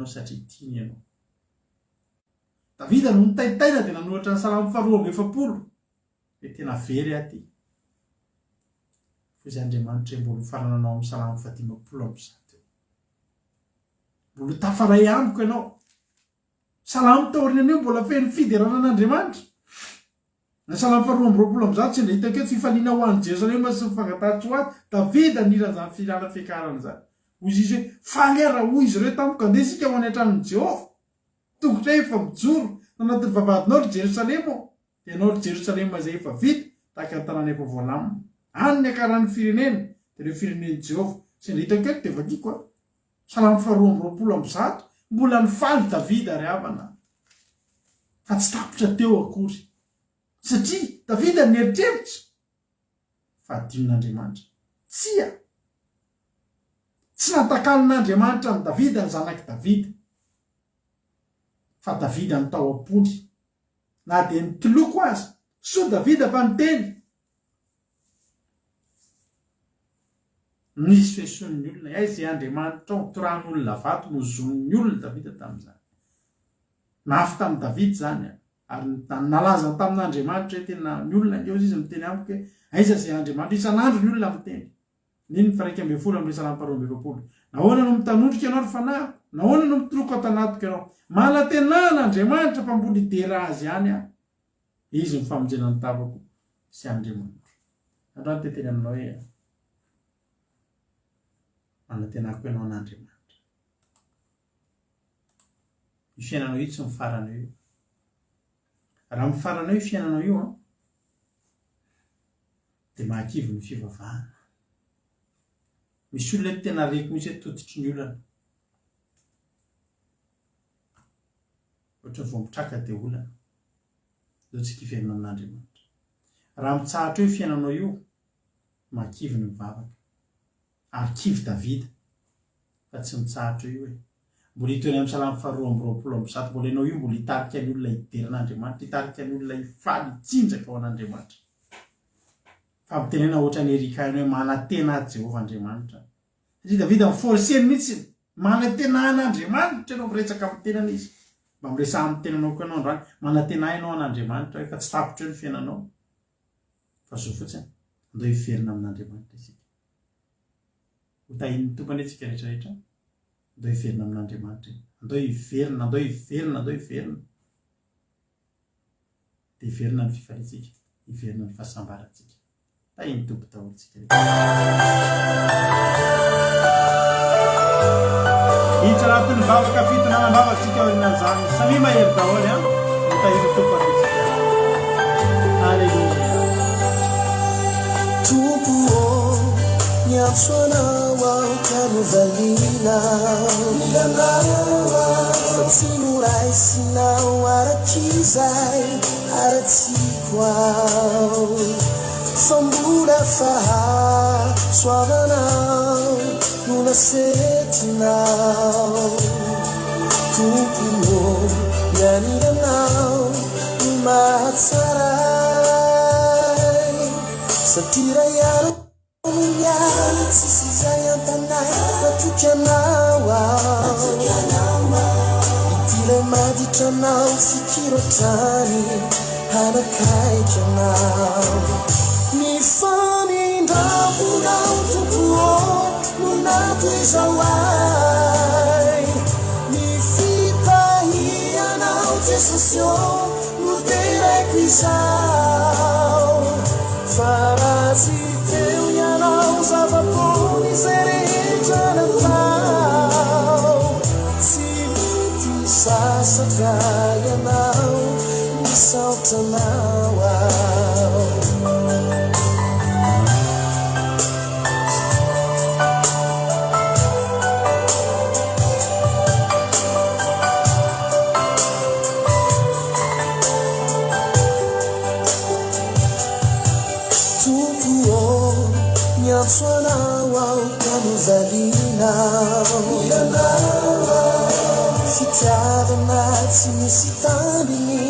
satria tiany ianao. Davida no nitaintaina dia nanoratra ny Salamo faharoa amby efapolo hoe tena very aho ity. Fa izy Andriamanitra mbola ho farananao amin'ny Salamo faha-150 eo. Mbola ho tafaray amiko ianao. Salamo taorian'io mbola feno fiderana an'Andriamanitra. Ny Salamo faha-122 sendra hitako eto, fifaliana ho an'i Jerosalema sy ny fangatahan-tsoa azy, Davida nihira an'izany fihirana fiakarana izany. Hoy izy hoe, Faly aho raha hoy izy ireo tamiko, Andeha isika ho any an-tranon'i Jehovah. Tongotray efa mijoro tanatin'ny vavahadinao, ry Jerosalema ô! Dia ianao, ry Jerosalema izay efa vita, tahaka ny tanàna efa voalamina. Any niakaran'ny firenena, dia ireo firenen'i Jehovah. Sendra hitako eto dia vakiko a! Salamo faha-122, Mbola nifaly Davida ry havana, fa tsy tapitra teo akory. Satria Davida nieritreritra fa hadinon'Andriamanitra. Tsia! Tsy natakalon'Andriamanitra an'i Davida ny zanak'i Davida, fa Davida no tao am-pony. Na dia nitoloko aza, soa Davida fa niteny. Nisy fesoin'ny olona, Aiza izay Andriamanitrao? Torahan'olona vato, nozonin'ny olona Davida tamin'izany. Mafy tamin'i Davida izany, ary nalaza tamin'Andriamanitra hoe tena ny olona ange hozy izy miteny amiko hoe aiza izay Andriamanitra? Isan'andro ny olona miteny. Andininy faha-11 amin'ny Salamo faha-42. Nahoana no mitanondrika ianao ry fanahiko? Nahoana no mitoroko ato anatiko ianao? Manantenà an'Andriamanitra fa mbola hidera Azy ihany aho. Izy no famonjena ny tavako sy Andriamanitro. Androany te teny aminao hoe manantenako ianao an'Andriamanitra. Io fiainanao io tsy mifarana eo io. Raha mifarana eo io fiainanao io an, dia mahakivy ny fivavahana. Misy olona eto tena reko mihitsy hoe tototry ny olana. Ohatran'ny vao mitraka dia olana. Aleo tsika hiverina amin'Andriamanitra. Raha mitsahatra eo io fiainanao io, mahakivy ny mivavaka. Ary kivy Davida fa tsy mitsahatra eo io e. Mbola hita eo any amin'ny Salamo faha 122, mbola ianao io mbola hitarika ny olona hidera an'Andriamanitra, hitarika ny olona hifaly, hitsinjaka ho an'Andriamanitra. Fa mitenena ohatran'i Erika ihany hoe manantena ahy Jehovah Andriamanitra. Satria Davida mi-forcer mihitsy, manantena an'Andriamanitra ianao, miresaka amin'ny tenany izy. Mba miresaha amin'ny tenanao koa ianao androany, manantena ianao an'Andriamanitra hoe fa tsy tapitra eo ny fiainanao. Fa zao fotsiny, andao hiverina amin'Andriamanitra isika. Ho tahian'ny Tompo anie tsika rehetra rehetra. Andao hiverina amin'Andriamanitra e. Andao hiverina, andao hiverina, andao hiverina. Dia hiverina ny fifaliantsika, hiverina ny fahasambarantsika. Tahin'ny Tompo daholo tsika rehetra. Hiditra anatin'ny vavaka fitonanam-bavaka tsika aorianan'izany. Samia mahery daholo an. Ho tahin'ny Tompo anie tsika. Alléluia. Tompo ô, niantso anao aho ka novalianao. Fa tsy noraisinao arak'izay haratsiako aho. Fa mbola fahasoavanao no nasetrinao. Tompo ô, ny anilanao no mahatsara ahy. Satria raha ianao no miala, tsisy izay antanay, matoky anao aho. Ity ilay maditra anao, fikiro hatrany. Hanakaiky anao. Ny famindram-ponao Tompo ô no natoizao ahy. Ny fitahianao Jesosy ô no deraiko izao. Fa raha tsy teo Ianao zava-poana izay rehetra natao. Tsy mety sasatra Ianao. Misaotra anao aho. Tompo ô, miantso anao aho ka novalianao. Fitiavana tsy misy tambiny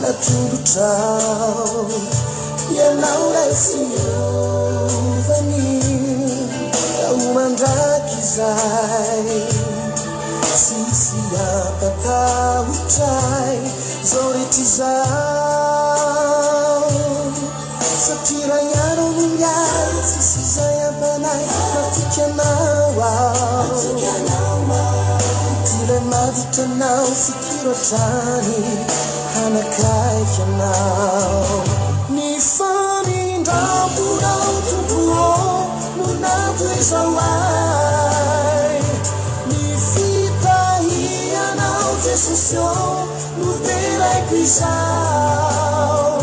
natolotrao. Ianao ilay tsy miova ny ka ho mandrakizay. Tsisy. Tsy hampatahotra ahy izao rehetra izao Satria raha ianao no miahy Tsisy izay hampanahy Matoky anao aho Ity ilay maditra anao Fikiro hatrany Hanakaiky anao Ny famindram-ponao Tompo ô No nato izao ahy Ny fitahianao Jesosy ô No deraiko izao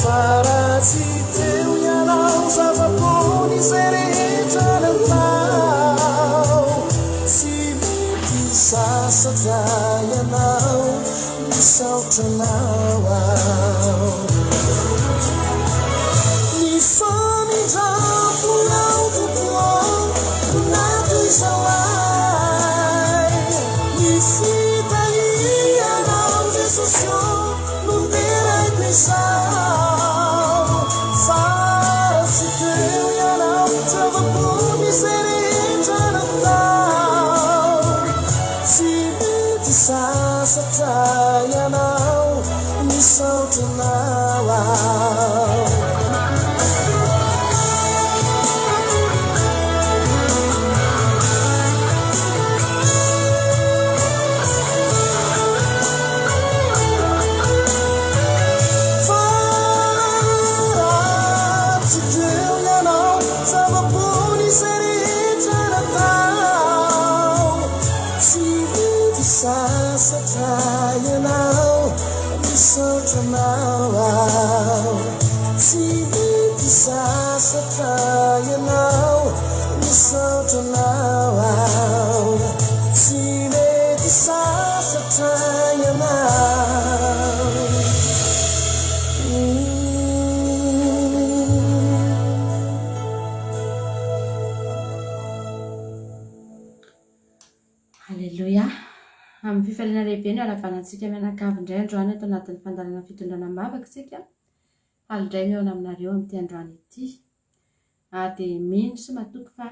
Fa raha tsy teo ianao Zava-poana izay rehetra natao Tsy mety sasatra ianao Misaotra anao aho Ny famindram-ponao Tompo ô No natoy izao ahy Ny fitahianao Jesosy ô No deraiko izao Fa tsy teo ianao Zava-poana izay rehetra natao Tsy mety sasatra ianao Misaotra anao aho. Fa raha tsy teo ianao, zava-poana izay rehetra natao. Tsy mety sasatra ianao. Misaotra anao aho Tsy mety sasatra ianao Misaotra anao aho Tsy mety sasatra ianao. Aleloia! Amin'ny fifaliana lehibe no iarahabana antsika mianakavy indray androany ato anatin'ny fandaharana fitondrana am-bavaka isika. Faly indray mihaona aminareo amin'ity androany ity. Ary dia mino sy matoky fa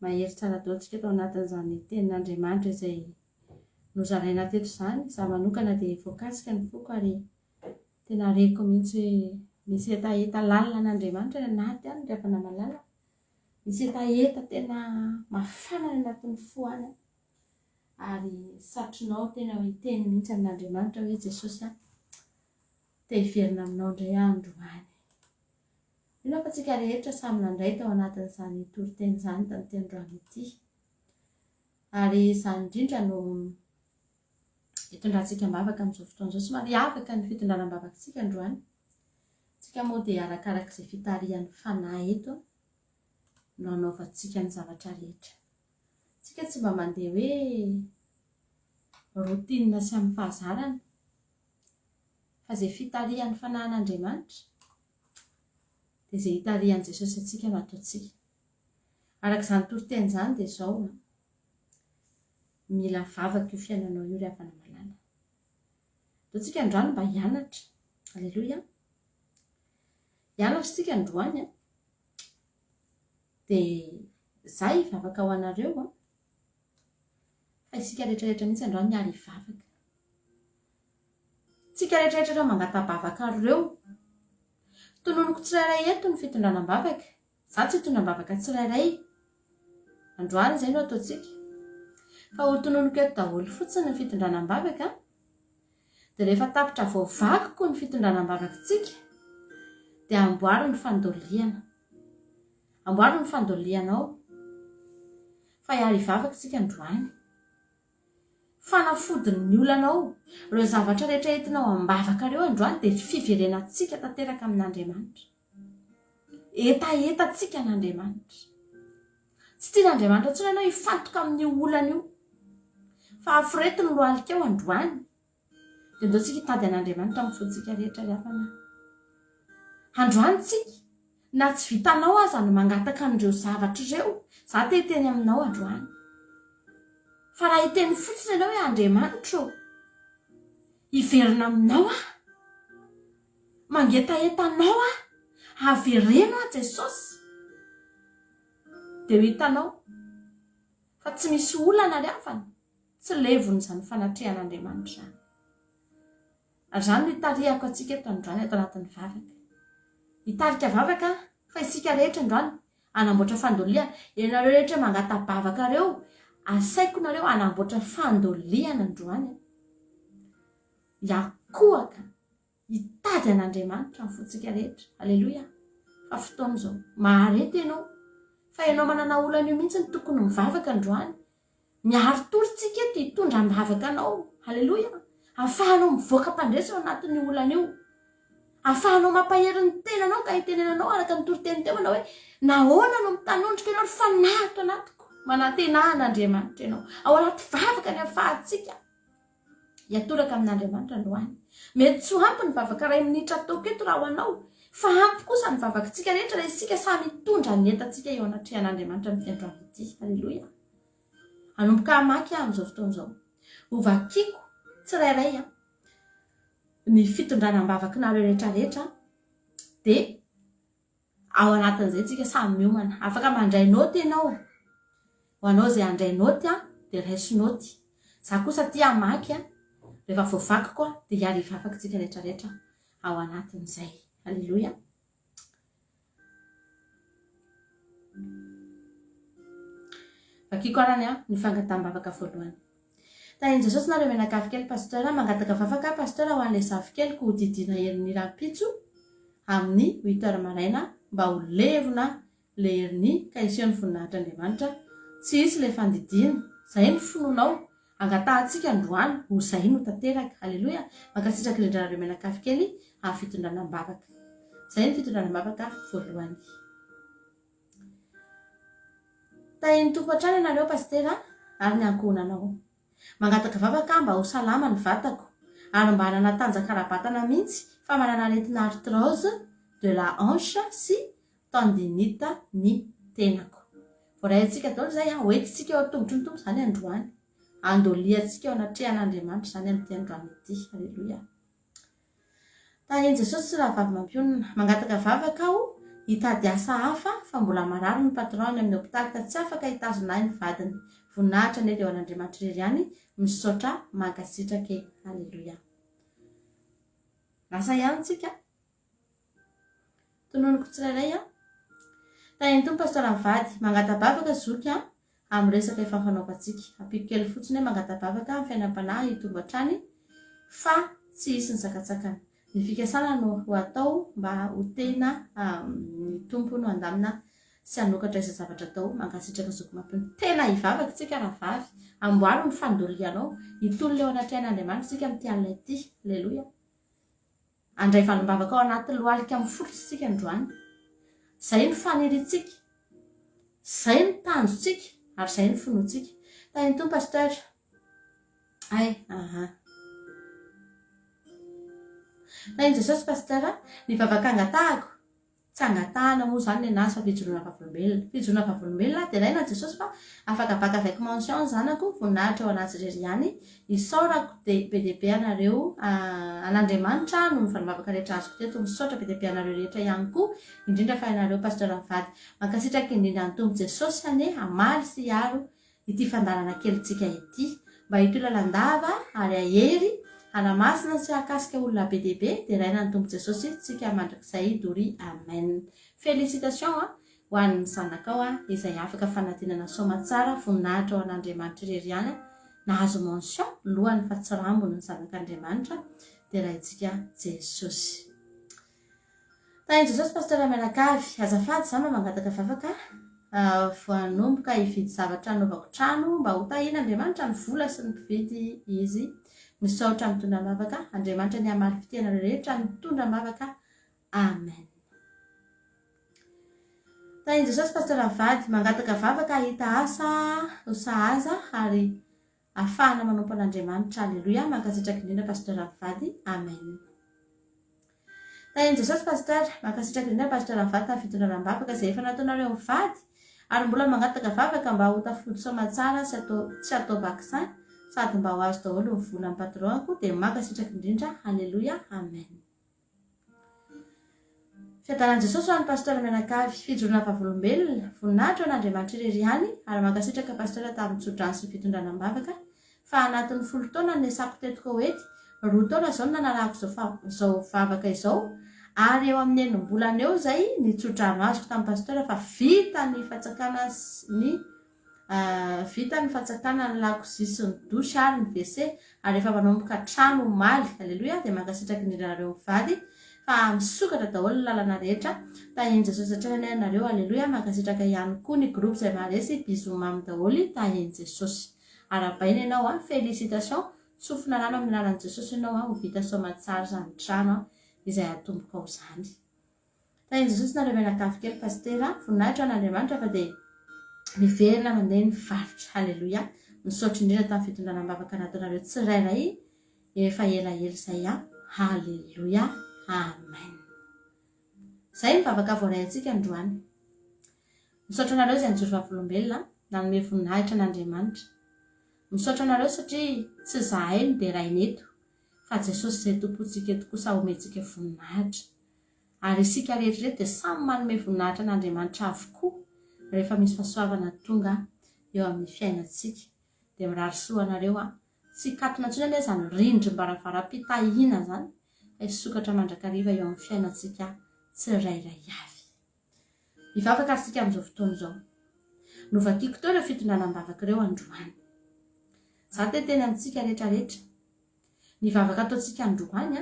mahery tsara daholo isika tao anatin'izany tenin'Andriamanitra izay nozaraina teto izany. Izaho manokana dia voakasika ny foko ary tena reko mihitsy hoe misy hetaheta lalina an'Andriamanitra any anaty any ry havana malala. Misy hetaheta tena mafana any anatin'ny fo any ary satrinao tena hoe hiteny mihitsy amin'Andriamanitra hoe Jesosy a, te hiverina aminao indray aho androany. Mino aho fa tsika rehetra samy nandray tao anatin'izany toriteny izany tamin'ity androany ity. Ary izany indrindra no hitondrantsika am-bavaka amin'izao fotoana izao. Somary hiavaka ny fitondrana am-bavakantsika androany. Tsika moa dia arakaraka izay fitarihan'ny Fanahy eto no anaovantsika ny zavatra rehetra. Tsika tsy mba mandeha hoe routine sy amin'ny fahazarana fa izay fitarihan'ny Fanahin'Andriamanitra dia izay itarihan'i Jesosy antsika no ataontsika. Araka izany toriteny izany dia izao an, mila vavaka io fiainanao io ry havana malala. Ndao tsika androany mba hianatra. Aleloia. Hianatra isika androany an. Dia za hivavaka ho anareo an. Fa isika rehetra rehetra mihitsy androany miara hivavaka. Tsika rehetra rehetra ireo mangata-bavaka ireo. Tononiko tsirairay eto ny fitondrana am-bavaka. Za tsy hitondra am-bavaka tsirairay. Androany izay no ataontsika. Fa ho tononiko eto daholo fotsiny ny fitondrana am-bavaka. Dia rehefa tapitra voavakiko ny fitondrana am-bavakitsika, dia amboary ny fandolihana. Amboary ny fandolihanao. Fa hiary hivavaka isika androany. Fanafodin'ny olanao. Ireo zavatra rehetra entinao am-bavaka ireo androany dia fiverenantsika tanteraka amin'Andriamanitra. Hetahetantsika an'Andriamanitra. Tsy tian'Andriamanitra intsony ianao hifantoka amin'io olana io. Fa aforeto ny lohalikao androany. Dia ndao tsika hitady an'Andriamanitra amin'ny fontsika rehetra ry havana. Androany tsika, na tsy vitanao aza ny mangataka an'ireo zavatra ireo, za te hiteny aminao androany. Fa raha hiteny fotsiny ianao hoe Andriamanitra ô, hiverina aminao aho. Mangetaheta anao aho, avereno aho Jesosy. Dia ho hitanao fa tsy misy olana ry havana. Tsy levon'izany fanatrehan'Andriamanitra izany. Ary izany no itarihako antsika eto androany ato anatin'ny vavaka. Hitarika vavaka fa isika rehetra androany hanamboatra fandolihana. Ianareo rehetra mangata-bavaka ireo, asaiko nareo hanamboatra fandolihana androany. Hiakohaka Hitady an'Andriamanitra ny fontsika rehetra. Aleloia! Fa fotoana izao. Mahareta ianao. Fa ianao manana olana io mihitsy no tokony mivavaka androany. Miari-tory tsika eto hitondra am-bavaka anao. Aleloia! Ahafahanao mivoaka mpandresy ao anatin'io olana io. Ahafahanao mampahery ny tenanao ka hitenenanao araka ny toriteny teo manao hoe nahoana no mitanondrika ianao ry fanahy ato anatiko. Manantena an'Andriamanitra ianao. Ao anaty vavaka ny ahafahantsika. Hiatoraka amin'Andriamanitra androany. Mety tsy ho ampy ny vavaka iray minitra ataoko eto raha ho anao, fa ampy kosa ny vavakintsika rehetra raha isika samy hitondra ny entantsika eo anatrehan'Andriamanitra amin'ity androany ity. Aleloia. Hanomboka hamaky aho amin'izao fotoana izao. Hovakiko tsirairay ny fitondrana am-bavaky nareo rehetra rehetra dia Ao anatin'izay tsika samy miomana. Afaka mandray naoty ianao. Ho anao izay handray naoty an, dia raiso naoty. Za kosa tia hamaky an, rehefa voavakiko an, dia hiary hivavaka tsika rehetra rehetra ao anatin'izay. Aleloia. Vakiko arany an, ny fangataham-bavaka voalohany. Tahin'i Jesosy nareo mianakavy kely Pasteur, mangataka vavaka aho Pasteur ho an'ilay zafikeliko ho didiana herin'ny rahampitso amin'ny huit heures maraina mba ho levona le hernie ka hiseho ny voninahitr'Andriamanitra, tsy hisy le fandidiana, zay ny finoanao, angatahantsika androany ho zay no tanteraka, aleloia, mankasitraka indrindra anareo mianakavy kely amin'ny fitondrana am-bavaka, zay ny fitondrana am-bavaka voalohany. Tahin'ny Tompo hatrany ianareo Pasitera ary ny ankohonanao. Mangataka vavaka aho mba ho salama ny vatako ary mba hanana tanjaka ara-batana mihitsy fa manana aretina arthrose de la hanche sy tendinite ny tenako. Voaray antsika daholo izay an, hoentintsika eo an-tongotry ny Tompo izany androany. Andoliantsika eo anatrehan'Andriamanitra izany amin'ity androany ity. Aleloia. Tahin'i Jesosy sy rahavavy mampionona. Mangataka vavaka aho hitady asa hafa fa mbola marary ny patron any amin'ny hopitaly ka tsy afaka hitazona ahy ny vadiny. Voninahitra anie dia ho an'Andriamanitra irery ihany. Misaotra mankasitraka e. Aleloia. Lasa ihany tsika. Tononiko tsirairay an. Tahin'ny Tompo Pasteur mivady. Mangata-bavaka zoky an. Amin'ny resaka efa nifanaovantsika. Ampiako kely fotsiny hoe mangata-bavaka amin'ny fiainam-panahy hitombo hatrany fa tsy hisy ny sakantsakana. Ny fikasana no ho atao mba ho tena ny Tompo no handamina sy hanokatra izay zavatra atao. Mankasitraka zoky mampino. Tena hivavaka isika rahavavy. Amboaro ny fandolianao. Hitolona eo anatrehan'Andriamanitra isika amin'ity alina ity. Aleloia. Handray valim-bavaka ao anaty lohalika miforitra isika androany. Izay no faniriantsika, izay no tanjontsika, ary izay no finoantsika. Tahin'ny Tompo Pasteur. Hay, aha. Tahin'i Jesosy Pasteur, ny vavaka angatahako. Tsy angatahana moa izany nenazy fa fijoroana vavolombelona. Fijoroana vavolombelona, deraina an'i Jesosy fa afaka bac avec mention ny zanako, voninahitra ho an'Azy irery ihany, isaorako dia be dia be anareo, an'Andriamanitra noho ny valim-bavaka rehetra azoko teto, misaotra be dia be anareo rehetra ihany koa, indrindra fa ianareo Pasteur mivady. Mankasitraka indrindra ny Tompo Jesosy anie hamaly sy hiaro ity fandaharana kelintsika ity mba hitohy lalandava ary hahery, hanamasina sy hahakasika olona be dia be, deraina ny Tompo Jesosy tsika mandrakizay doria amen. Félicitations a ho an'ny zanakao a izay afaka fanadinana soamatsara voninahitra ho an'Andriamanitra irery ihany a nahazo mention lohany fa tsy rambony ny zanak'Andriamanitra deraintsika Jesosy. Tahin'i Jesosy Pasteur mianakavy. Azafady za mba mangataka vavaka vao hanomboka hividy zavatra hanaovako trano mba ho tahian'Andriamanitra ny vola sy ny mpividy izy. Misaotra mitondra am-bavaka. Andriamanitra anie hamaly fitia anareo rehetra mitondra am-bavaka. Amen. Tahin'i Jesosy Pasteur mivady. Mangataka vavaka hahita asa ho sahaza ary Afahana manompo an'Andriamanitra Aleloia mankasitraka indrindra Pasteur mivady Amen Tahin'i Jesosy Pasteur mankasitraka indrindra Pasteur mivady tamin'ny fitondrana am-bavaka izay efa nataonareo mivady ary mbola mangataka vavaka mba ho tafody soamatsara sy atao tsy atao vaccin sady mba ho azo daholo ny vola amin'ny patron-ko dia mankasitraka indrindra Aleloia Amen. Fiadanan'i Jesosy ho an'i Pasteur mianakavy. Fijoroana vavolombelona. Voninahitra ho an'Andriamanitra irery ihany ary mankasitraka Pasteur tamin'ny tsodrano sy ny fitondrana am-bavaka. Fa anatin'ny folo taona niasako teto Koety, roa taona izao no nanarahako izao izao vavaka izao, ary eo amin'ny enim-bolana eo izay ny tso-drano azoko tamin'ny Pasteur fa vita ny fatsakana ny vita ny fatsakana ny lakozia sy ny douche ary ny WC ary efa manomboka trano omaly. Aleloia, dia mankasitraka indrindra anareo mivady fa misokatra daholo ny lalana rehetra. Tahin'i Jesosy hatrany anie ianareo. Aleloia, mankasitraka ihany koa ny groupe izay maharesy, bisous mamy daholo, tahin'i Jesosy. Arahabaina ianao an, félicitations, tsofina rano amin'ny anaran'i Jesosy ianao an, ho vita soamatsara izany trano izay atombokao izany. Tahin'i Jesosy nareo mianakavy kely Pasitera, voninahitra ho an'Andriamanitra fa dia miverina mandeha ny varotra, haleloia, misaotra indrindra tamin'ny fitondrana am-bavaka nataonareo tsirairay efa elaela izay an, haleloia, amen. Izay ny vavaka voaray antsika androany. Misaotra anareo izay nijoro vavolombelona, nanome voninahitra an'Andriamanitra. Misaotra anareo satria tsy izahay no deraina eto fa Jesosy izay Tompontsika eto kosa omentsika voninahitra. Ary isika rehetra ireto dia samy manome voninahitra an'Andriamanitra avokoa rehefa misy fahasoavana tonga eo amin'ny fiainantsika. Dia mirary soa anareo aho. Tsy hikatona intsony anie izany rindrim-baravaram-pitahiana izany fa hisokatra mandrakariva eo amin'ny fiainantsika tsirairay avy. Hivavaka ary isika amin'izao fotoana izao. Novakiko teo ireo fitondrana am-bavaka ireo androany. Izaho te hiteny amintsika rehetra rehetra. Ny vavaka ataontsika androany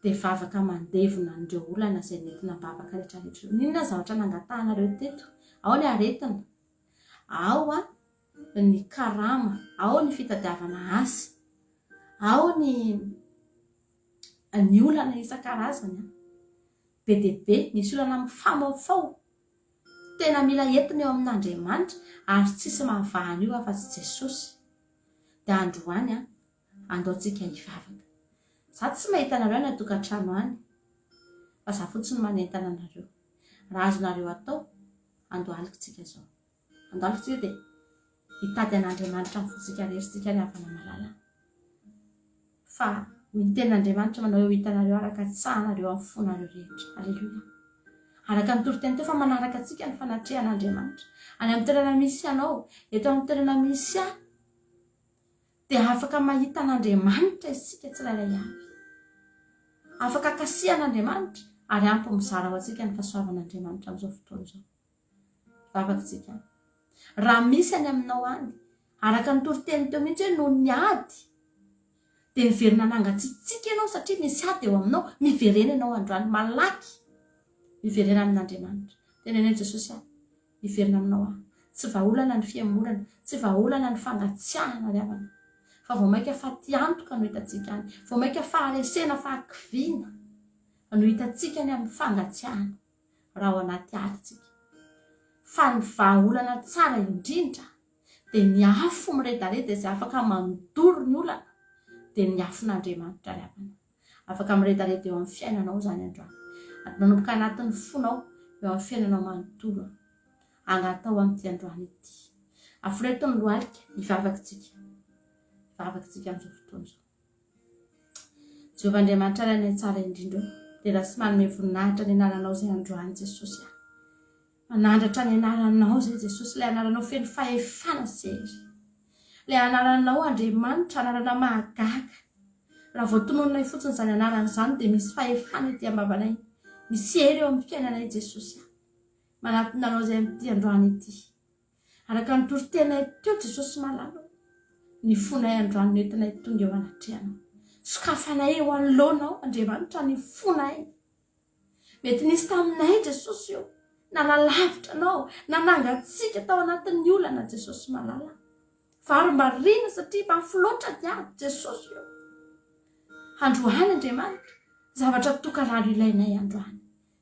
dia vavaka mandevona an'ireo olana izay nentina am-bavaka rehetra rehetra ireo. N'inona zavatra nangatahanareo teto, ao ny aretina, ao ny karama, ao ny fitadiavana asa, ao ny ny olana isan-karazany. Be dia be, misy olana mifamaofao. Tena mila entina eo amin'Andriamanitra ary tsisy mahavaha an'io afa-tsy Jesosy. Dia androany an, andao tsika hivavaka. Za tsy mahita anareo any an-tokantrano any, fa za fotsiny manentana anareo. Raha azonareo atao, andohaliko tsika izao. Andohaliko tsika dia hitady an'Andriamanitra amin'ny fontsika rehetra tsika ry havana malala. Fa hoy ny tenin'Andriamanitra manao hoe ho hitanareo araka tsahanareo amin'ny fonareo rehetra. Aleloia. Araka ny toriteny teo fa manaraka antsika ny fanatrehan'Andriamanitra. Any amin'ny toerana misy anao, eto amin'ny toerana misy ahy, dia afaka mahita an'Andriamanitra isika tsirairay avy. Afaka kasihan'Andriamanitra ary ampy mizara ho antsika ny fahasoavan'Andriamanitra amin'izao fotoana izao. Vavaka isika. Raha misy any aminao any, araka ny toriteny teo mihitsy hoe noho ny ady, dia niverina nangatsiatsiaka ianao satria misy ady eo aminao, miverena ianao androany, malaky miverena amin'Andriamanitra. Teneno hoe Jesosy aho, hiverina aminao aho. Tsy vahaolana ny fihemorana, tsy vahaolana ny fangatsiahana ry havana. Fa vao mainka fatiantoka no hitantsika any, vao mainka faharesena, fahakiviana no hitantsika any amin'ny fangatsiahana. raha ao anaty ady tsika. Fa ny vahaolana tsara indrindra dia ny afo miredareda izay afaka mandoro ny olana dia ny afon'Andriamanitra ry havana. Afaka miredareda eo amin'ny fiainanao izany androany. Manomboka anatin'ny fonao eo amin'ny fiainanao manontolo. Angatao amin'ity androany ity. Aforeto ny lohalika, hivavaka tsika. Hivavaka tsika amin'izao fotoana izao. Jehovah Andriamanitra Rainay tsara indrindra ô, dera sy manome voninahitra ny anaranao izay androany Jesosy a. Manandratra ny anaranao izay Jesosy, ilay anaranao feno fahefana sy hery. Ilay anaranao Andriamanitra, anarana mahagaga. Raha vao tononinay fotsiny izany anarana izany dia misy fahefana ety am-bavanay. Misy hery eo amin'ny fiainanay Jesosy a. Manatona anao izay amin'ity androany ity. Araka ny toritenay teo Jesosy malala ô, ny fonay androany no entinay tonga eo anatrehanao. Sokafanay eo anoloanao Andriamanitra ny fonay. Mety nisy taminay Jesosy ô, nanalavitra anao, nanangantsika tao anatin'ny olana Jesosy malala. Varimbariana satria mafy loatra ny ady Jesosy ô. Androany Andriamanitra, zavatra tokarano ilainay androany.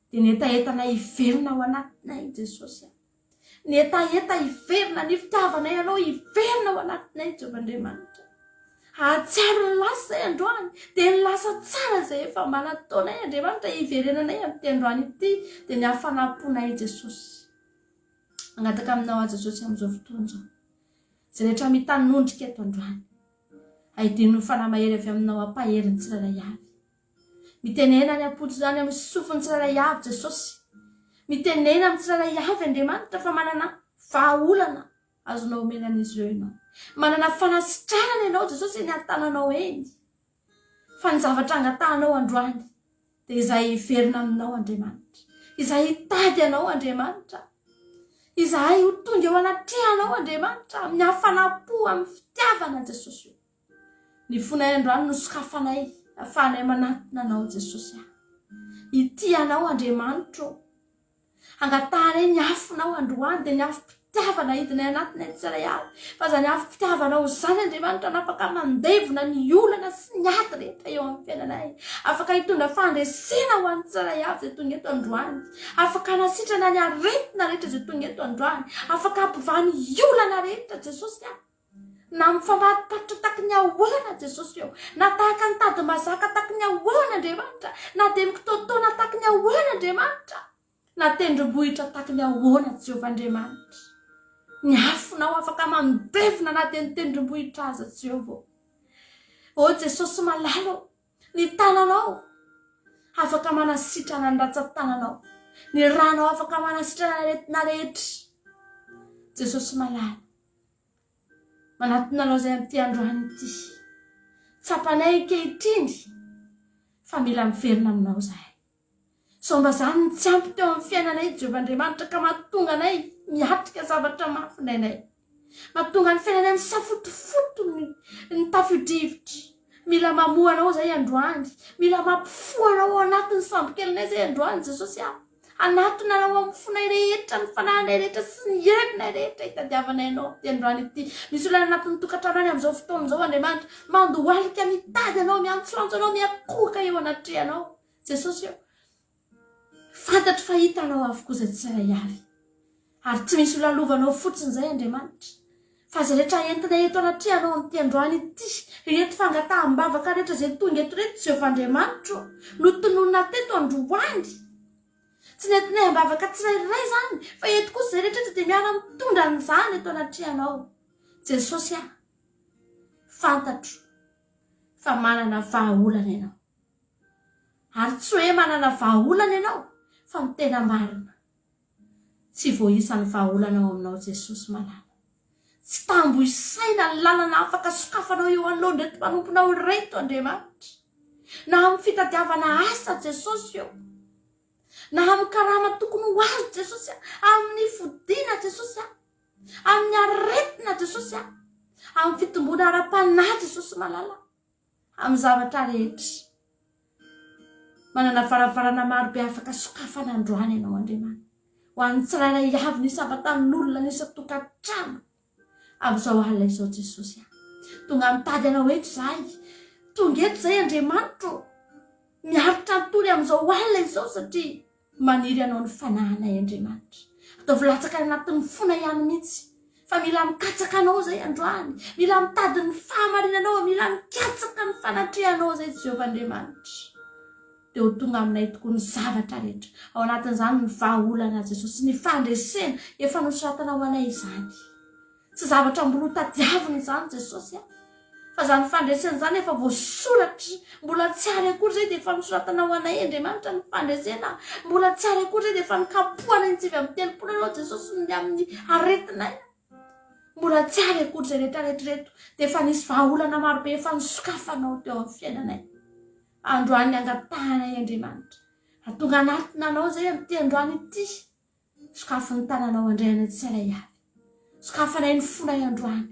Dia ny hetahetanay hiverina ao anatinay Jesosy a. Ny hetaheta hiverina, ny fitiavanay Anao hiverina ao anatinay, Jehovah Andriamanitra. Hahatsiaro ny lasa izay androany, dia ny lasa tsara izay efa mba nataonay, Andriamanitra, hiverenanay amin'ity androany ity, dia ny hafanam-ponay, Jesosy. Mangataka aminao aho, Jesosy, amin'izao fotoana izao. Izay rehetra mitanondrika eto androany, haidino ny Fanahy Mahery avy aminao hampahery ny tsirairay avy. Mitenena any am-potony any amin'ny sofin'ny tsirairay avy Jesosy. Mitenena amin'ny tsirairay avy Andriamanitra fa manana vahaolana. Azonao omena an'izy ireo Ianao. Manana fanasitranana Ianao Jesosy eny an-tananao eny. Fa ny zavatra angatahanao androany dia izay hiverina aminao Andriamanitra. Izay hitady Anao Andriamanitra. Izahay ho tonga eo anatrehanao Andriamanitra amin'ny hafanam-po, amin'ny fitiavana Jesosy o. Ny fonay androany no sokafanay afahanay manatona Anao Jesosy ah. Hitia Anao Andriamanitra o. Angatahanay ny afonao androany dia ny afom-pitiavana hidinay anatinay tsirairay avy. Fa izany afom-pitiavanao izany Andriamanitra no afaka mandevona ny olana sy ny ady rehetra eo amin'ny fiainanay. Afaka hitondra fandresena ho an'ny tsirairay avy izay tonga eto androany. Afaka hanasitrana ny aretina rehetra izay tonga eto androany. Afaka hampivaha ny olana rehetra Jesosy a. Na mifamatopatotra taky ny ahoana Jesosy ô, na tahaka ny tady mazaka taky ny ahoana Andriamanitra, na dia mikitoatoana taky ny ahoana Andriamanitra, na tendrombohitra taky ny ahoana Jehovah Andriamanitra. Ny afonao afaka mandevona na dia ny tendrombohitra aza Jehovah ô. Ô Jesosy malala ô, ny tananao afaka manasitrana ny ratsan-tananao, ny ranao afaka manasitrana ny aretina rehetra. Jesosy malala. Manatona anao izay amin'ity androany ity. Tsapanay ankehitriny fa mila miverina aminao izahay. Sao mba izany no tsy ampy teo amin'ny fiainanay, Jehovah Andriamanitra, ka mahatonga anay miatrika zavatra mafy indraindray. Mahatonga ny fiainanay misafotofoto ny, ny tafio-drivotra. Mila mamoha anao izahay androany. Mila mampifoha anao ao anatin'ny sambokelinay izahay androany, Jesosy ah. Hanatona Anao amin'ny fonay rehetra, ny fanahinay rehetra sy ny herinay rehetra hitadiavanay Anao amin'ity androany ity. Misy olona any anatin'ny tokantrano any amin'izao fotoana izao, Andriamanitra, mandohalika mitady Anao, miantsoantso Anao, miankohoka eo anatrehanao. Jesosy ô, fantatro fa hitanao avokoa izay tsirairay avy. Ary tsy misy ho lalovanao fotsiny izay, Andriamanitra. Fa izay rehetra entina eto anatrehanao amin'ity androany ity, ireto fangataham-bavaka rehetra izay tonga eto ireto, Jehovah Andriamanitro, notononina teto androany. Tsy nentinay am-bavaka tsirairay izany, fa eto kosa izay rehetra eto dia miara-mitondra an'izany eto anatrehanao. Jesosy ah, fantatro fa manana vahaolana Ianao. Ary tsy hoe manana vahaolana Ianao, fa ny tena marina. Tsy voaisa ny vahaolana ao aminao Jesosy malala. Tsy tambo isaina ny lalana afaka sokafanao eo anoloan'ireto mpanomponao ireto Andriamanitra. Na amin'ny fitadiavana asa Jesosy ô. Na amin'ny karama tokony ho azo Jesosy a. Amin'ny fodiana Jesosy a. Amin'ny aretina Jesosy a. Amin'ny fitomboana ara-panahy Jesosy malala. Amin'ny zavatra rehetra. Manana varavarana maro be afaka sokafana androany ianao Andriamanitra. Ho an'ny tsirairay avy ny isam-batan'olona, ny isan-tokantrano. Amin'izao alina izao Jesosy ah. Tonga mitady anao eto izahay. Tonga eto izahay Andriamanitro. Miaritra ny tory amin'izao alina izao satria Maniry Anao ny fanahinay Andriamanitra. Ataovy latsaka any anatin'ny fonay ihany mihitsy fa mila mikatsaka Anao izay androany. Mila mitady ny fahamarinanao, mila mikatsaka ny fanatrehanao izay Jehovah Andriamanitra. Dia ho tonga aminay tokoa ny zavatra rehetra. Ao anatin'izany ny vahaolana Jesosy, ny fandresena efa nosoratana ho anay izany. Tsy zavatra mbola ho tadiavina izany Jesosy a! Fa izany fandresena izany efa voasoratra, mbola tsy ary akory izay dia efa nosoratana ho anay Andriamanitra ny fandresena, mbola tsy ary akory izay dia efa nikapohana in 39 ianao Jesosy ny amin'ny aretinay, mbola tsy ary akory izay rehetra rehetra ireto dia efa nisy vahaolana marobe efa nosokafanao teo amin'ny fiainanay. Androany angatahanay Andriamanitra, raha tonga anatona anao izay amin'ity androany ity, Sokafy ny tananao handray anay tsirairay avy. Sokafanay ny fonay androany.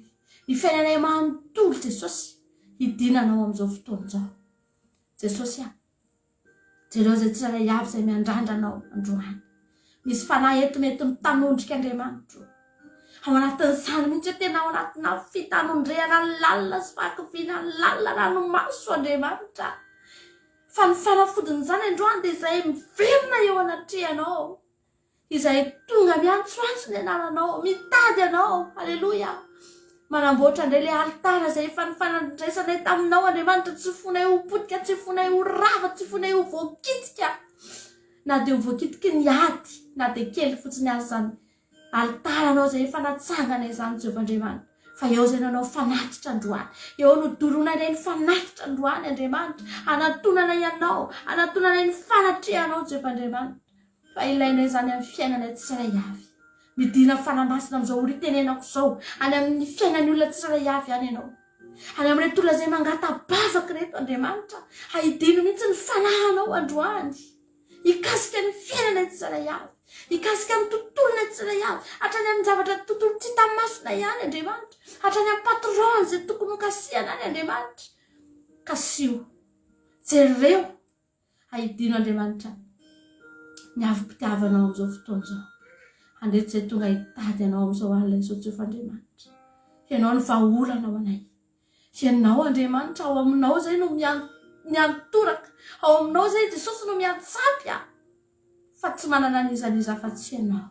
Ny fiainanay manontolo Jesosy hidinanao amin'izao fotoana izao. Jesosy a, jereo izay tsirairay avy izay miandrandra anao androany. Misy fanahy eto mety mitanondrika Andriamanitro. Ao anatin'izany mihitsy hoe tena ao anatina fitanondrehana lalina sy fahakiviana lalina ranomaso Andriamanitra. Fa ny fanafodin'izany androany dia izay miverina eo anatrehanao, izay tonga miantsoantso ny anaranao, mitady anao, aleloia. Manamboatra indray ilay alitara izay efa nifandraisanay taminao Andriamanitra, tsy fonay ho potika, tsy fonay ho rava, tsy fonay ho voakitika, na dia ho voakitiky ny ady, na dia kely fotsiny aza izany. Alitaranao izay efa natsangana izany, Jehovah Andriamanitra. Fa eo izay nanao fanatitra androany. Eo no doroana ireny fanatitra androany, Andriamanitra. Hanatonanay Anao, hanatonanay ny fanatrehanao, Jehovah Andriamanitra. Fa ilainay izany amin'ny fiainanay tsirairay avy. Midina Fanahy Masina amin'izao ora itenenako izao, any amin'ny fiainan'ny olona tsirairay avy any Ianao. Any amin'ireto olona izay mangata-bavaka ireto, Andriamanitra, haidino mihitsy ny Fanahinao androany, hikasika ny fiainanay tsirairay avy, hikasika ny tontolonay tsirairay avy, hatrany amin'ny zavatra tontolo tsy hita masonay ihany, Andriamanitra, hatrany amin'ny patron izay tokony hokasihana any, Andriamanitra. Kasiho. Jereo. Haidino Andriamanitra ny avom-pitiavanao amin'izao fotoana izao. Andreto izay tonga hitady anao amin'izao alina izao Jehovah Andriamanitra. Ianao no vahaolana ho anay. Ianao Andriamanitra ao aminao izay no miantoraka. Ao aminao izay Jesosy no miantsampy aho. Fa tsy manana an'iza n'iza afa-tsy Ianao.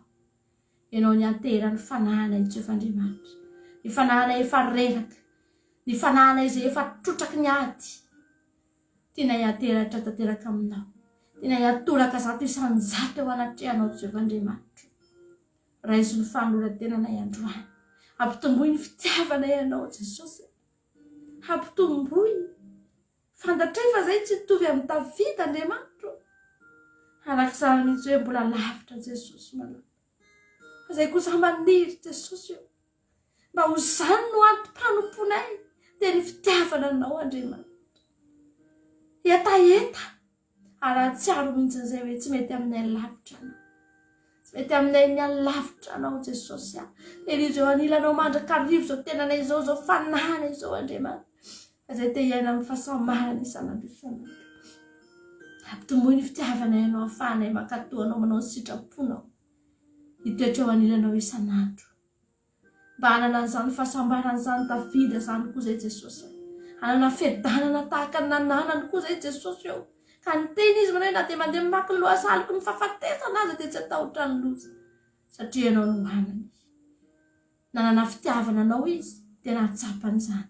Ianao nianteheran'ny fanahinay Jehovah Andriamanitra. Ny fanahinay efa reraka. Ny fanahinay izay efa trotraky ny ady. Tianay hateratra tanteraka aminao. Tianay hatoraka 100% eo anatrehanao Jehovah Andriamanitro. Raiso ny fanoloran-tenanay androany. Ampitomboy ny fitiavanay anao Jesosy. Ampitomboy. Fantatray fa zay tsy hitovy amin'i Davida Andriamanitro. Araka izany mihitsy hoe mbola lavitra Jesosy malala. Fa zay kosa maniry Jesosy eo. Mba ho izany no antom-panompoanay, dia ny fitiavana Anao, Andriamanitra. Hetaheta ary hahatsiaro mihitsy izay hoe tsy mety aminay lavitra Anao. Tsy mety aminay ny halavitra Anao, Jesosy a. Tehirizo eo anilanao mandrakariva izao tenanay izao, izao fanahana izao, Andriamanitra. Fa izay te hiaina amin'ny fahasambarana isan'andro isan'andro. Ampitomboy ny fitiavanay Anao, ahafahanay mankatò Anao, manao ny sitraponao. Hitoetra eo anilanao isan'andro. Mba hanana an'izany fahasambarana izany Davida izany koa izay Jesosy a. Hanana fiadanana tahaka ny nananany koa izay Jesosy eo. Ka niteny izy manao hoe na dia mandeha mamaky ny lohasaliko ny fahafatesana aza dia tsy hatahotra ny loza. Satria ianao no anany. Nanana fitiavana anao izy dia nahatsapa an'izany.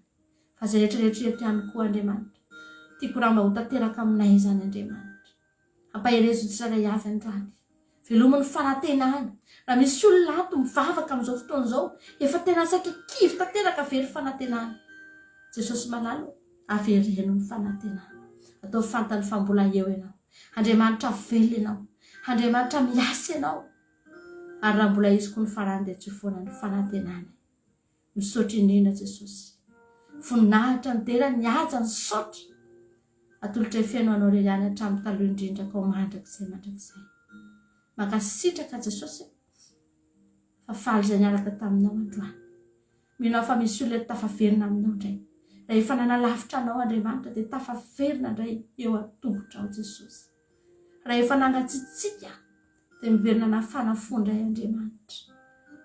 Fa izay rehetra rehetra eto ihany koa Andriamanitra. Tiako raha mba ho tanteraka aminay izany Andriamanitra. Ampaherezo ny tsirairay avy androany. Velomy ny fanantenana. Raha misy olona ato mivavaka amin'izao fotoana izao, efa tena saika kivy tanteraka very fanantenana. Jesosy malala ô, avereno ny fanantenana. Ataovy fantany fa mbola eo ianao. Andriamanitra velona ianao. Andriamanitra miasa ianao. Ary raha mbola izy koa ny farany dia tsy ho foana ny fanantenana. Misaotra indrindra Jesosy. Voninahitra ny dera ny haja ny saotra. Atolotray feno anao irery ihany hatramin'ny taloha indrindra ka ho mandrakizay mandrakizay. Mankasitraka Jesosy fa faly izay niaraka taminao androany. Mino aho fa misy olona eto tafaverina aminao indray. Raha efa nanalavitra anao Andriamanitra dia tafaverina indray eo an-tongotrao Jesosy. Raha efa nangatsiatsiaka dia miverina nafana fo indray Andriamanitra.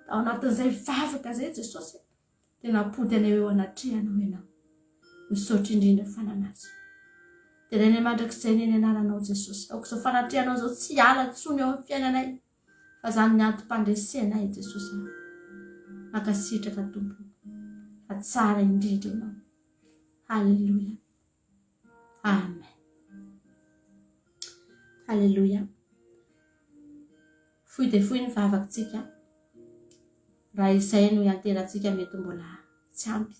Ao anatin'izay vavaka izay Jesosy dia nampody anay eo anatrehanao Ianao. Misaotra indrindra Fanahy Masina. Derainay mandrakizay ny anaranao Jesosy. Aoka izao fanatrehanao izao tsy hiala intsony eo amin'ny fiainanay fa izany ny antom-pandresenay Jesosy. Mankasitraka Tompo fa tsara indrindra Ianao. Haleloia. Amen. Haleloia. Fohy dia fohy ny vavakitsika. Raha izay no ianterantsika mety mbola tsy ampy.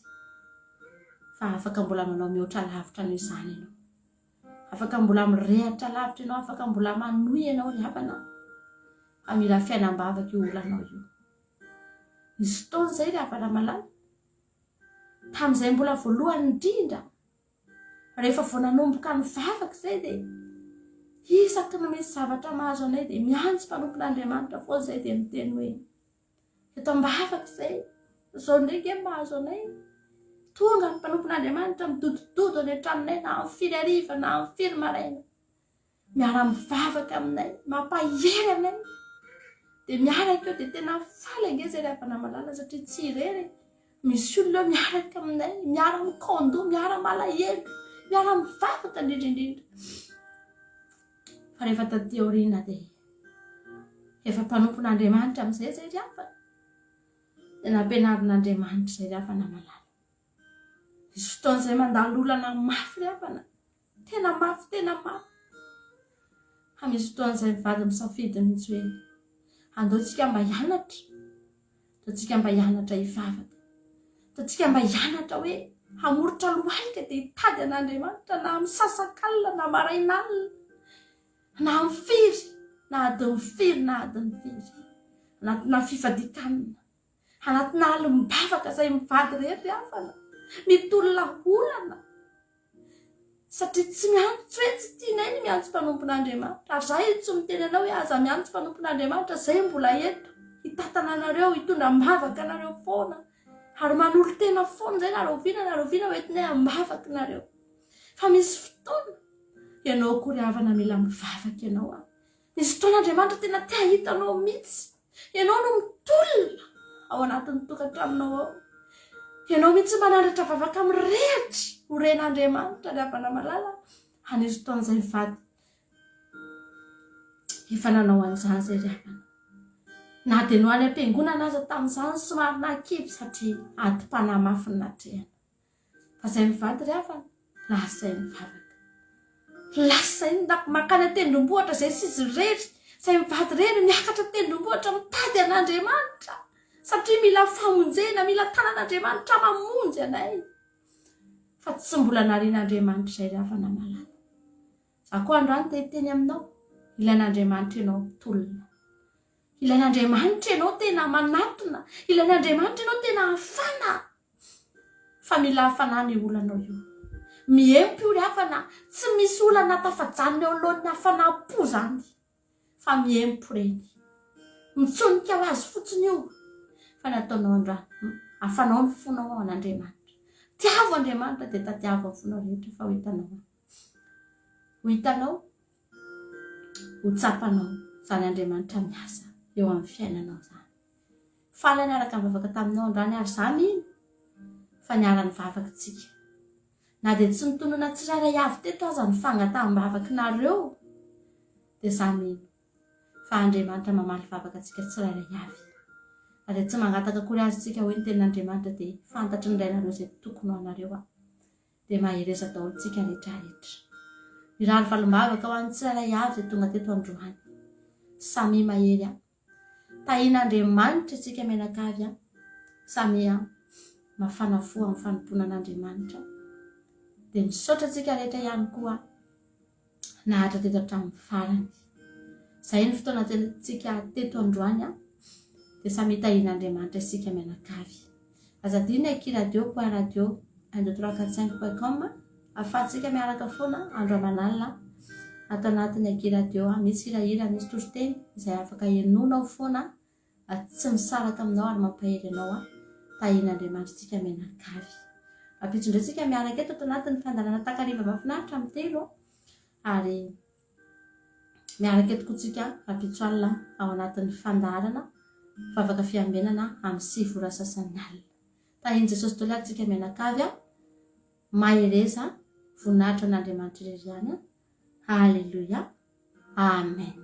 Fa afaka mbola manao mihoatra lavitra noho izany ianao. Afaka mbola mirehatra lavitra ianao, afaka mbola manohy ianao ry havana. Fa mila fiainam-bavaka io olanao io. Nisy fotoana izay ry havana malala. Tamin'izay mbola voalohany indrindra, rehefa vao nanomboka nivavaka izay dia isaky ny misy zavatra mahazo anay dia miantso mpanompon'Andriamanitra foana izay dia miteny hoe eto am-bavaka izay, izao indray nge mahazo anay. Tonga ny mpanompon'Andriamanitra midodododo any an-tranonay na amin'ny firy hariva na amin'ny firy maraina. Miara-mivavaka aminay, mampahery anay. Dia miaraka eo dia tena faly ange izay ry havana malala satria tsy irery e. Misy olona eo miaraka aminay, miara-mikaon-doha, miara-malahelo, miara-mivavaka indrindra indrindra. Fa rehefa taty aoriana dia efa mpanompon'Andriamanitra amin'izay izay ry havana. Dia nampianarin'Andriamanitra izay ry havana malala. Misy fotoana izay mandalo olana mafy ry havana. Tena mafy, tena mafy. Fa misy fotoana izay mivady misafidy mihitsy hoe andao tsika mba hianatra. Andao tsika mba hianatra hivavaka. Andao tsika mba hianatra hoe hamoritra lohalika dia hitady an'Andriamanitra na amin'ny sasak'alina na marain'alina na amin'ny firy na adin'ny firy na adin'ny firy. Anatina fifadian-kanina, anatina alim-bavaka izay mivady irery ry havana, mitolona olana. Satria tsy miantso hoe tsy tianay ny miantso mpanompon'Andriamanitra. Ary izaho eto tsy miteny anao hoe aza miantso mpanompon'Andriamanitra, izay mbola eto hitantana anareo, hitondra am-bavaka anareo foana. Ary manolo-tena foana izay na rahoviana na rahoviana ho entinay am-bavaka nareo. Fa misy fotoana, ianao akory havana mila mivavaka ianao an. Misy fotoana Andriamanitra tena te hahita anao mihitsy. Ianao no mitolona ao anatin'ny tokantranonao ao. Ianao mihitsy manandratra vavaka mirehitra ho ren'Andriamanitra ry havana malala. Hanisy fotoana izay mivady efa nanao an'izany izay ry havana. Na dia no any am-piangonana aza tamin'izany somary nahakivy satria adim-panahy mafy ny natrehana. Fa izay mivady ry havana, lasa izay mivavaka. Lasa izay mankany an-tendrombohitra izay sy izy irery, izay mivady irery miakatra an-tendrombohitra mitady an'Andriamanitra satria mila famonjena, mila tanan'Andriamanitra mamonjy anay. Fa tsy mbola narian'Andriamanitra izay ry havana malala. Za koa androany te hiteny aminao, ilain'Andriamanitra ianao mitolona. Ilain'Andriamanitra ianao tena manatona, ilain'Andriamanitra ianao tena hafana. Fa mila hafanana io olanao io. Miempo io ry havana, tsy misy olana tafajanona eo anoloan'ny hafanam-po izany. Fa miempo ireny. Mitsonika ho azy fotsiny io. Fa ny ataonao androany, hafanao ny fonao ao an'Andriamanitra. Tiavo Andriamanitra dia tadiavo amin'ny fonao rehetra fa ho hitanao any. Ho hitanao, ho tsapanao izany Andriamanitra miasa eo amin'ny fiainanao izany. Faly aho niaraka nivavaka taminao androany ary izaho mino fa niara-nivavaka isika. Na dia tsy nitonona tsirairay avy teto aza ny fangataham-bavakinareo dia izaho mino fa Andriamanitra mamaly vavaka antsika tsirairay avy. Na dia tsy mangataka akory aza isika hoy ny tenin'Andriamanitra dia fantatry ny Rainareo izay tokony ho anareo aho. Dia mahereza daholo tsika rehetra rehetra. Mirary valim-bavaka ho an'ny tsirairay avy izay tonga teto androany. Samia mahery a. Tahian'Andriamanitra isika mianakavy a. Samia mafana fo amin'ny fanompoana an'Andriamanitra. Dia misaotra antsika rehetra ihany koa naharitra teto hatramin'ny farany. Izay ny fotoana antsika teto androany a. Dia samia tahian'Andriamanitra isika mianakavy. Aza adino ny akiradio point radio un deux trois quatre cinq point com ahafahantsika miaraka foana andro aman'alina ato anatin'ny akiradio misy hirahira misy toriteny izay afaka henoinao foana tsy misaraka aminao ary mampahery anao aho tahian'Andriamanitra isika mianakavy. Rahampitso indray tsika miaraka eto ato anatin'ny fandaharana takariva mahafinaritra amin'ny telo ary miaraka eto koa tsika rahampitso alina ao anatin'ny fandaharana vavaka fiambenana amin'ny 9 ora sasany alina. Tahian'i Jesosy daholo ary tsika mianakavy a. Mahereza, voninahitra an'Andriamanitra irery ihany a. Haleloia. Amen.